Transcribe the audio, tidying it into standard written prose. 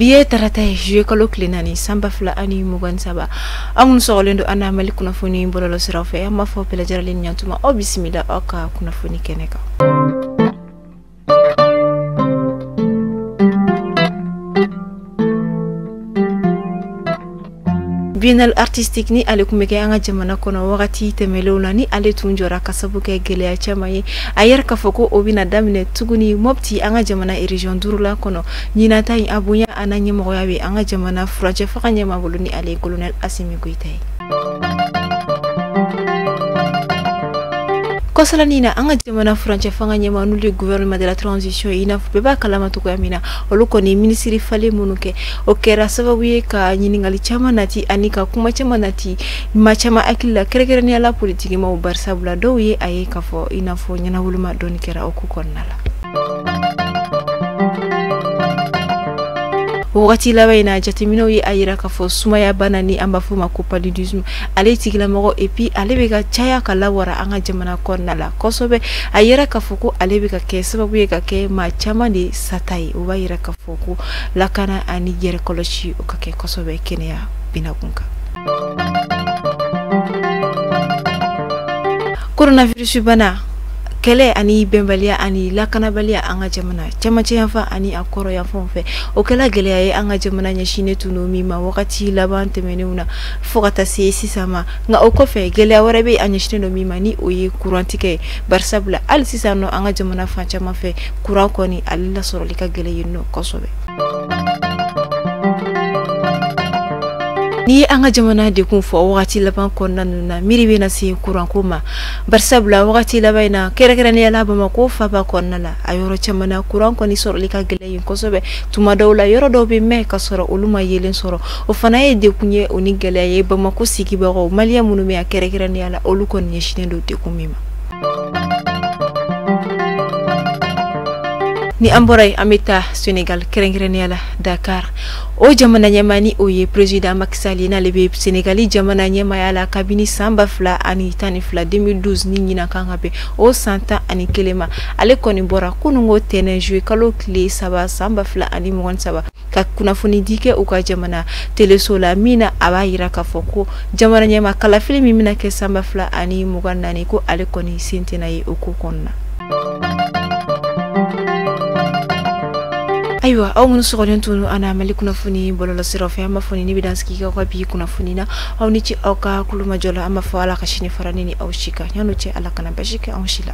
Bi ye tarata ye, juillet kalo tile 4, san 2023. Aw minnu sɔgɔlen don an na Mali kunnafoni bɔlɔlɔ siraw fɛ, an b'a fɔ bɛɛ lajɛlen ɲantuma, aw bisimila aw ka kunnafoni kɛnɛ kan. Biennale artistique ni ale tun bɛ kɛ an ka jamana kɔnɔ wagati tɛmɛlenw na, ni ale tun jɔra ka sabu kɛ gɛlɛya caman ye, a yɛrɛ k'a fɔ ko o bɛna daminɛ tuguni Mopti, an ka jamana région duurulan kɔnɔ. Ɲinan ta in, a bonya a n'a ɲɛmɔgɔya bɛ an ka jamana furancɛ fanga ɲɛmaa bolo, ni ale ye colonel Assimi Goïta ye. Kɔsalanin na, an ka jamana furancɛ fanga ɲɛmaa, n'olu ye gouvernement de la transition ye, i n'a fɔ bɛɛ b'a kalama cogoya min na, olu kɔni minisiri falen minnu kɛ, o kɛra sababu ye ka ɲininkali caman nati ani ka kuma caman nati maa caman hakili la, kɛrɛnkɛrɛnnenya la politikimaw, barisabula dɔw ye a ye k'a fɔ i n'a fɔ ɲɛnawoloma dɔɔni kɛra o ko kɔnɔna la. Wagati laban in na, jateminɛw ye a yira k'a fɔ sumaya bana, ni an b'a fɔ o ma ko paludisme, ale tigilamɔgɔ et puis ale bɛ ka caya ka lawara an ka jamana kɔnɔna la kosɛbɛ. A yira k'a fɔ ko ale bɛ ka kɛ sababu ye ka kɛ maa caman de sata ye. O b'a yira k'a fɔ ko lakana ani yɛrɛ kɔlɔsi, o ka kɛ kosɛbɛ kɛnɛya binakun kan. Coronavirus bana kɛlɛ ani bɛnbaliya ani lakanabaliya an ka jamana cɛmancɛ yanfan ani a kɔrɔ yanfanw fɛ, o kɛla gɛlɛya ye an ka jamana ɲɛsinnen tun don min ma wagati laban tɛmɛnenw na fo ka taa se sisan ma. Nka o kɔfɛ, gɛlɛya wɛrɛ bɛ a ɲɛsinnen don min ma, ni o ye kurantigɛ ye, barisabula hali sisan nɔ, an ka jamana fan caman fɛ, kuran kɔni ale lasɔrɔli ka gɛlɛn yen nɔ kosɛbɛ. N'i ye an ka jamana dekun fɔ wagati laban kɔnɔna ninnu na, miiri bɛ na se kuranko ma, barisabula wagati laban in na, kɛrɛnkɛrɛnnenya la Bamakɔ faba kɔnɔna la, a yɔrɔ caman na, kuran kɔni sɔrɔli ka gɛlɛn yen kosɛbɛ. Tuma dɔw la, yɔrɔ dɔw bɛ mɛn ka sɔrɔ olu ma yeelen sɔrɔ. O fana ye dekun ye, o ni gɛlɛya ye Bamakɔ sigibagaw, maliyɛn minnu bɛ yan kɛrɛnkɛrɛnnenya la, olu kɔni ɲɛsinnen don dekun min ma. Ni an bɔra yen, an bɛ taa Senegal, kɛrɛnkɛrɛnnenya la Dakar. O jamana ɲɛmaa, ni o ye président Macky Sall ye, n'ale bɛ Senegali jamana ɲɛmaaya la kabini san 2012, 2012, ni ɲinan kan ka bɛn o san 11 ma, ale kɔni bɔra kununko tɛnɛn, juillet kalo tile 3, san 2023, ka kunnafoni di kɛ u ka jamana teleso la, min na a b'a yira k'a fɔ ko jamana ɲɛmaa kalafili min bɛna kɛ san 2024, ko ale kɔni sen tɛna ye o ko kɔnɔna. Ayiwa, aw minnu sɔgɔlen tun an na Mali kunnafoni bɔlɔlɔ siraw fɛ, an b'a fɔ ni bɛ dan sigi ka bi kunnafoni na. Aw ni ce aw ka kulomajɔ la. An b'a fɔ Ala ka sini fara ne ni aw si kan. Yan'o cɛ, Ala kana basi kɛ anw si la.